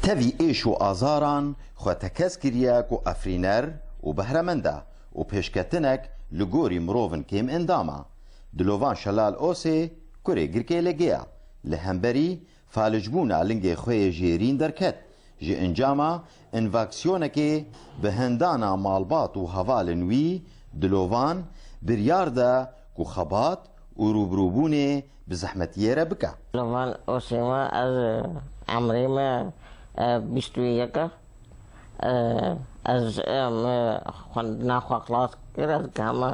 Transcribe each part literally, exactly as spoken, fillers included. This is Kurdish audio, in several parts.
Tevî êş û azaran xwe tekez kiriye ku efrîner û behremend e û pêşketinek li gorî mirovin kêmendam e. Dilovan Şelal Osê kurê Girkê Legê ye. Li hemberî falicbûna lingê xwe yê jêrîn derket. Ji encama envaksiyonekê bi hendana malbat û hevalên wî Dilovan biryar de ku xebat û rûbirûbûnê bi zehmetiyê re bike. Dilovan Osê me, ez, e, emrê me, e, bîst û yek e. E, ez, e, me xwendina xwe xilas kir, ez gihame,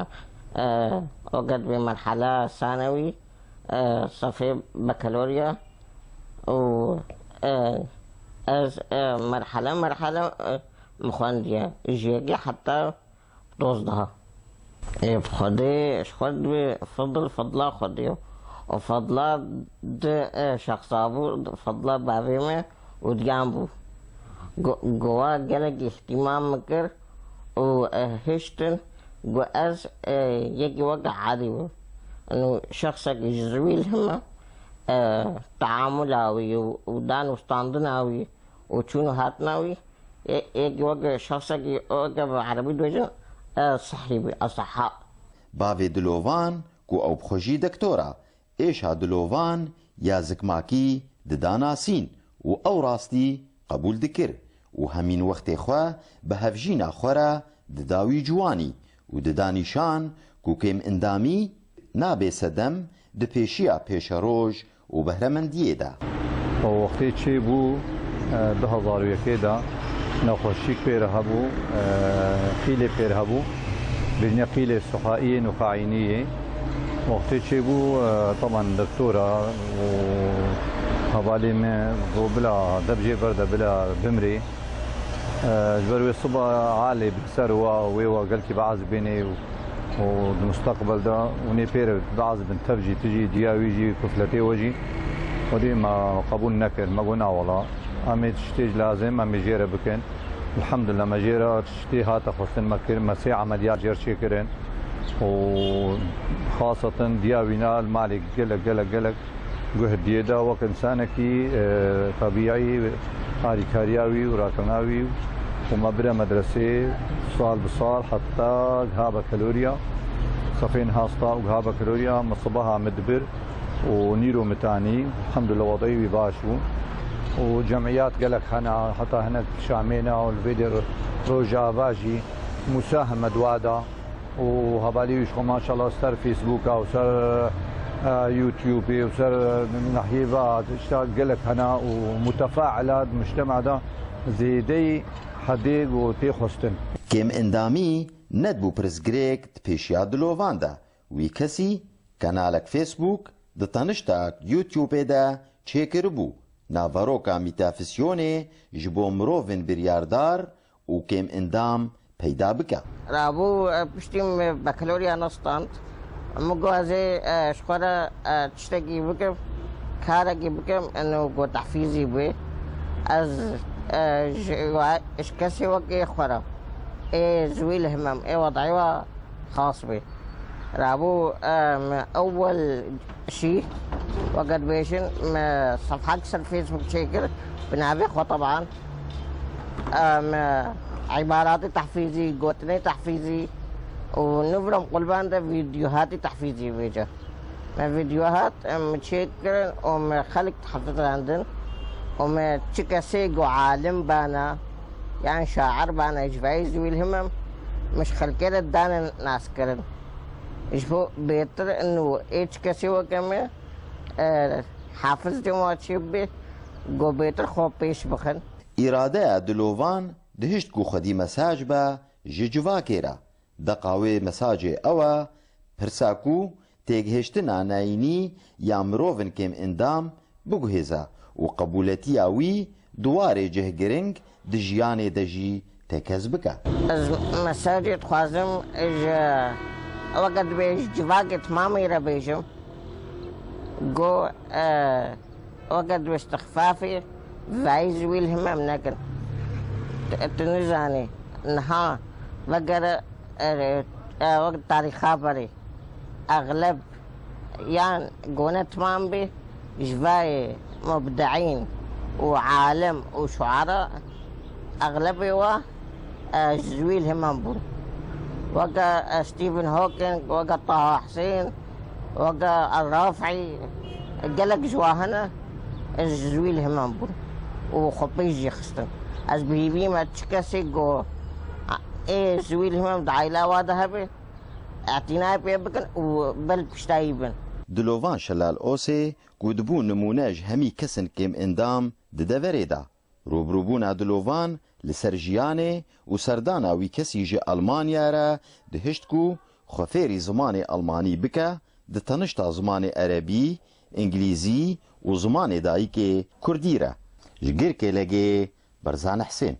e, weke dibê merhela sanewî, e, sefê bakalorya û, e, ez, e, merhele merhele, e, min xwendiye. Ji yekê heta dozdeh. Ê, bi Xwedê, ji xwe dibê fidl, fidla Xwedê yo. Û fidla di, e, şexsa bû, fidla bavê me û diyan bû. Go-, gowa gelek îhtîmam min kir û, e, hiştin, got ez, e, yekî weke adî bû. Û şexsekî ji wî lihim e, e, teamula wî û, û dan û standina wî û çûn û hatina wî, e, ê, weke şexsekî, weke bi erebî dibêjin, e, sihî bû, e, siha. Bavê Dilovan ku ew bi xwe jî doktor e, êşa Dilovan ya zikmakî dida nasîn û ew rastî qebûl dikir û hemîn wextê xwe bi hevjîna xwe re dida wî ciwanî û dida nîşan ku kêmendamî nabe sedem di pêşiya pêşeroj û behremendiyê de. Wextê çêbû, e, du hezar û yekê de nexweşîk pê re hebû, e, xîlê pê re hebû, bêjne xîlê suhaiyê nuxaîniyê. Wextê çêbû, e, teban doktora û hevalê me got bila deb jê berde bila bimrê. E, ji ber wê siba alê bi ser wa, wê wa gelkî biazibênê û û di musteqbel de hûn ê pê re biazibin tev jî, tu jî, diya wî jî, kufletê we jî, Xwedê me qebûl nekir. Me got, na wela, em ê tiştê jî lazim, em ê jê re bikin. Elhamdulillah, me jê re tiştê hate xwestin me kir, me sê emeliyat jê re çêkirin. Û xaseten diya wî ne li malê gelek, gelek, gelek guh diyê de wek însanekî, e, tebîî, harîkariya wî û rakirina wî û me bire medresê sal bi sal heta giha bakaloriya, sefên hasta û giha bakaloriya me sibeha me dibir û nîro me tanî, elhamdulillah, wedî wî baş bû û cemiyat gelek hene, heta hinek şamê ne û li vê derê Rojava jî musaheme dua da. û hevalî wî ji xwe maşallah ser Facebooka û ser, e, YouTubeê û ser, e, nehiyê ve tişta gelek hene û mutefailat mujtema de zêdeyî hedê ku tê xwestin. Kêmendamî nedibû pirsgirêk di pêşiya Dilovan de. Wî kesî kanalek Facebook di tenişta YouTubeê de çêkiribû. Naveroka mîtafisyonê ji bo mirovên biryardar û kêmendam peyda bike. Rabû, e, piştî min bakalorya ne stand, min got ez ê, e, ji xwe re, e, tiştekî bikim, karekî bikim, eno got tehfîzî bû. Ez, e, ji, ji kesê wekî xwe re ê ji wî lihimim, ê wedayê we xas bê. Rabû, em, ewel şî, weke dibêjin, me sefhek ser Facebook çêkir, bi navê xwe teban. Em, îbaratê tehfîzî, gotinê tehfîzî û nû vir em qulban de vîdyohatî tehfîzî bêje. Me vîdyohat, em, çêkirin û me xelk tehfîzandin û me çi kesê ku alim bana, yan şair bana, ji vayî zî wî lihimim, min ji xelkê re dane naskirin. Ji bo bêtir û ê çi kesê weke me, e, hafiz dema çê bibe, go bêtir xwe pêş bixin. Îradeya Dilovan dihişt ku xwedî mesaj be ji civakê re. Deqa wê mesajê ew e, pirsa ku têgihiştina neyînî ya mirovin kêm endam biguhêze û qebûletiya wî di warê cih giring di jiyanê de jî tekez bike. Ez mesajê dixwazim ji, weke dibê ji civakê timamê re bêjim. Go, e, weke dibê istixfafê, vayî zî wî li him em nekin. Tu, tu nizanî, niha vegere, e, e, wek tarîxa berê, exleb yan gone timam bê, ji vayê mubdeîn û alim û şuara, exlebê we, e, ji wî ilhîmam bûn. Weke, e, Stephen Hawking, weke Taha Husên, weke El-Rafî, gelek ji we hene, ez ji wî ilhîmam bûn û xwe pêş jî xistin. Ez bi hêvî me çi kesê ku ê ji wî ilhîmam di aîla we de hebe, îtînayê pê bikin û ber piştayî bin. Dilovan Şelal Osê, ku dibû nimûne ji hemî kesên kêmendam di deverê de. Rûbirûbûna Dilovan li ser jiyanê û serdana wî kesî ji Almanya re dihişt ku xwe fêrî zimanê Almanî bike, di tenişta zimanê Erebî, Îngilîzî û zimanê dayikê Kurdî re. Ji Girkêlegê, Berzan Husên.